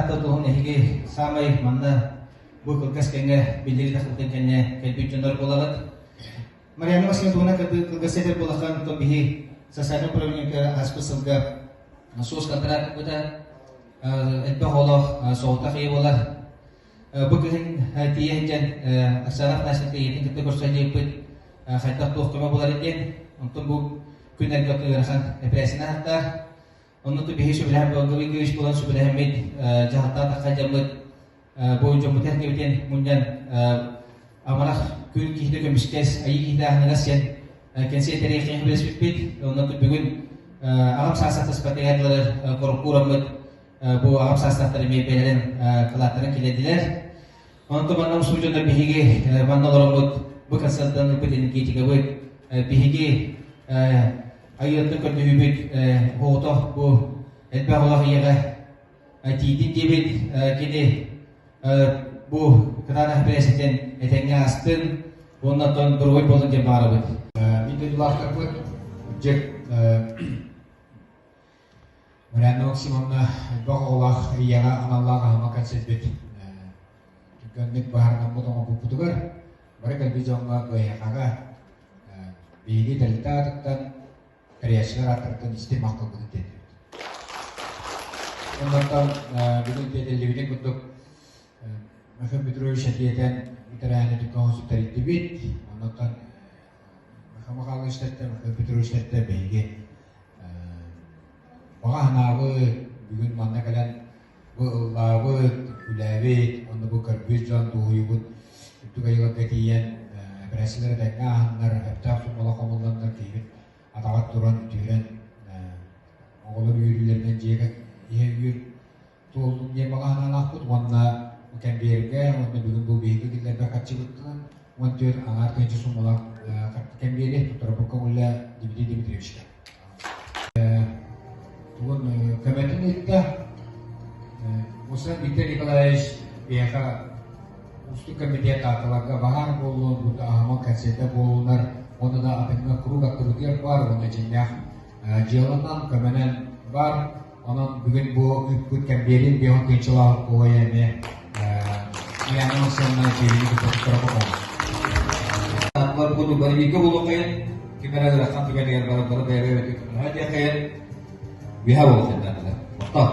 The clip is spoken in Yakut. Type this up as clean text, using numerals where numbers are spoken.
Таатта туһун эһиги саамай манна бу кылгас кэмҥэ биллэрии тахсыбытын кэннэ кэлбит дьоннор буолаҕыт. Марианна Васильевна туһунан кылгас этэр буолахан, то биһи социальнай управлениега ааспыт сылга суос контракт ылбыта, элбэх оҕолоох соҕотох ийэ буолар. Бу күһүн тиийэ сылдьан Оксана Афанасьевна ийэтин кытта көрсөн диэппит хайдах туох көмө буолар диэн. Онтон бу күннэргэ ыарахан эпэрээссийэни аһаттаах. Онно биһи сүбэлэһэн Долговый Игоревич буолан сүбэлэһэммит дьаһалтаҕа тахха дьаммыт бу дьоммут эргибитин мунньан амарах күн киһитэ көмүскэс, айыы киһитэ аһыныгас диэн кэнсиэр тэриэххэ билэспиппит. Онно бүгүн аҕам саастаах таспатыгар коркуураммыт бу аҕам саастаахтар эмиэ бэйэлэрин кылааттарын киллэрдилэр. Онтон манна устудьуоннар биһиги манна олороммут бу концертан ылбыт энергетикабыт биһиги айыаттан көрдөһүүбүт оҕото бу элбэх олох ийэҕэ тиийдин диэбит кини бу кытаанах эпэрээссийэтин этэҥҥэ аастын уонна оттон доруобай буоллун диэн баҕарабыт. Мин дойдулаахтарбыт дьэ Марианна Максимовна элбэх оҕолоох ийэҕэ аналлаах аһыма концерпит түргэнник баһарынаммыт оҥорбуппутугар бары кэлбит дьоҥҥо БХ-га биһиги тэрилтэ аатыттан тэрийээччилэр ааттарыттан истиҥ махталбытын тиэрдэбит. Оннортон бүгүн тиэтэллибитин курдук Михаил Петрович этиэтэн бу тэрээһини түккэ тэрийдибит. Оннортон Михаил Михайлович Михаил Петрович биһиги Баҕа санаабыт, бүгүн манна кэлэн бу ыллаабыт, үлээбит уонна бу көрбүт дьон дуоһуйубут үрдүк айыларга тиийэн эпэрээссийэлэр этэҥҥэ ааһаннар, сөптөөх суммалар хомулланнар киһибит атаҕар туран үтүөрэн оҕолор үөрүүлэринэн дьиэгэ иһэ үөр туоллун диэн баҕа санаалаахпыт уонна бу кэмбиэргэ уонна бүгүн бу биһиги киллэрбэт харчыбыттан 14 аҥаар тыһыынча суммалаах кэмбиэри туттарбыт көҥүллэ Дмитрий Дмитриевичка. Тугун көмөтүн ыытта. Муса Виктор Николаевич биһиэхэ уустук комитет ааталарга баһаар буоллун, бу аһымал концерта буоллунар, уонна да атыҥҥа куруук аттыбытыгар баар уонна дьиҥнээх дьыаланан, көмөнөн баар. Онон бүгүн бу ыыппыт кэмбиэрин биһон тыынчалаах куойа эмиэ Яна Максимовна киһини кытта туттара Атлар буду барбига булуқайын, ким эрэ ыарахан түгэнигэр баран бары бэйэ-бэйэбитин көмөлөһө диэххэйин, үһэ буолуохтаахтар. Оттоо,